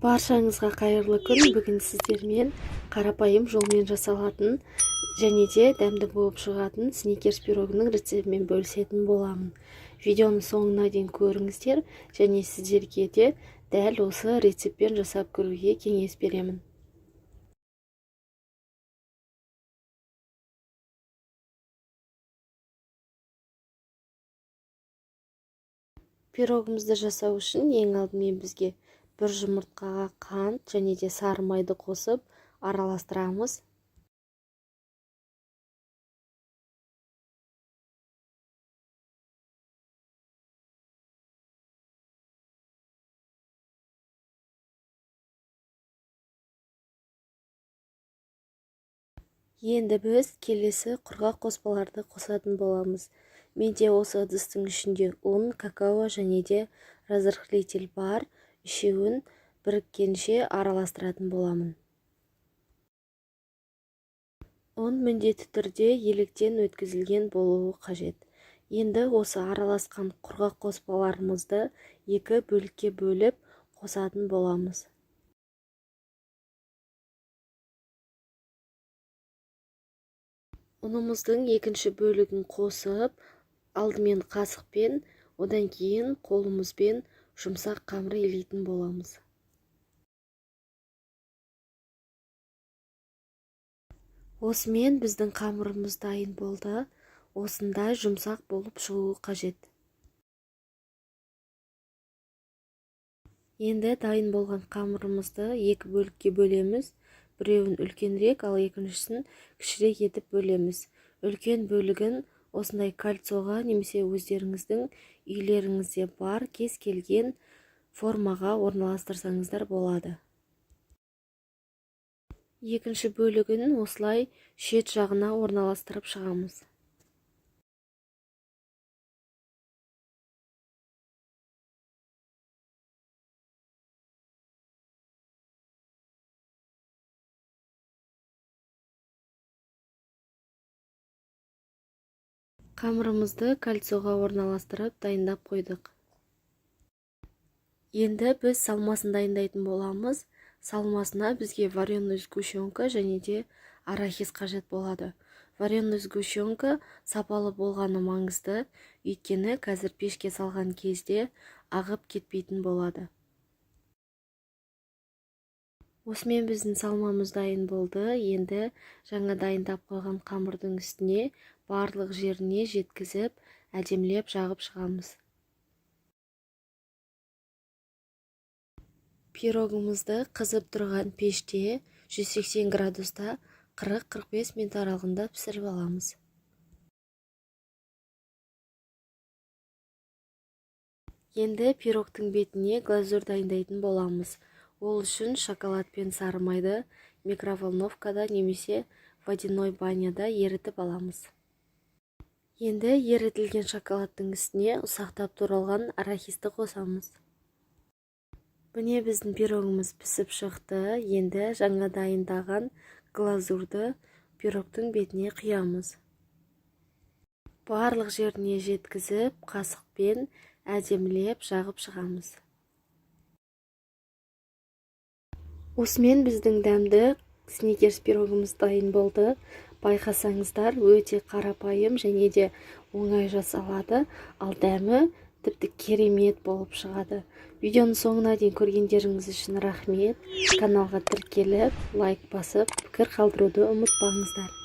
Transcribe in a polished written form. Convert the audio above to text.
Баршаңызға қайырлы күн! Бүгін сіздермен қарапайым жолмен жасалатын және де дәмді болып шығатын сникерс пирогының рецептімен бөлісетін боламын. Видеоның соңына дейін көріңіздер және сіздерге де дәл осы рецептпен жасап көруге кеңес беремін. Пирогымызды жасау үшін ең алдымен бізге бір жұмыртқаға қант және де сары майды қосып араластырамыз. Енді біз келесі құрғақ қоспаларды қосатын боламыз. Менде осы ыдыстың ішінде ұн, какао және де разрыхлитель бар. Үшеуін біріккенше араластыратын боламын. Ұн міндетті түрде електен өткізілген болуы қажет. Енді осы араласқан құрғақ қоспаларымызды екі бөлікке бөліп қосатын боламыз. Ұнымыздың екінші бөлігін қосып, алдымен қасықпен, одан кейін қолымызбен жұмсақ қамыр илейтін боламыз. Осымен біздің қамырымыз дайын болды. Осындай жұмсақ болып шығуы қажет. Енді дайын болған қамырымызды екі бөлікке бөлеміз. Біреуін үлкенірек, ал екіншісін кішірек етіп бөлеміз. Үлкен бөлігін осындай кольцоға немесе өздеріңіздің үйлеріңізде бар кез келген формаға орналастырсаңыздар болады. Екінші бөлігін осылай шет жағына орналастырып шығамыз. Қамырымызды кольцоға орналастырып дайындап қойдық. Енді біз салмасын дайындайтын боламыз. Салмасына бізге вареный сгущенка және де арахис қажет болады. Вареный сгущенка сапалы болғаны маңызды, өйткені қазір пешке салған кезде ағып кетпейтін болады. Осымен біздің салмамыз дайын болды. Енді жаңа дайындап қойған қамырдың үстіне барлық жеріне жеткізіп, әдемілеп жағып шығамыз. Пирогымызды қызып тұрған пеште 180 градуста 40-45 минут аралығында пісіріп аламыз. Енді пирогтың бетіне глазурь дайындайтын боламыз. Ол үшін шоколад пен сары майды микроволновкада немесе водяной баняда ерітіп аламыз. Енді ерітілген шоколадтың үстіне ұсақтап туралған арахисті қосамыз. Міне біздің пирогымыз пісіп шықты. Енді жаңа дайындаған глазурды пирогтың бетіне құямыз. Барлық жеріне жеткізіп, қасықпен әдемілеп жағып шығамыз. Осымен біздің дәмді сникерс пирогымыз дайын болды. Байқасаңыздар, өте қарапайым және де оңай жасалады, ал дәмі тіпті керемет болып шығады. Видеоның соңына дейін көргендеріңіз үшін рахмет. Каналға тіркеліп, лайк басып, пікір қалдыруды ұмытпаңыздар.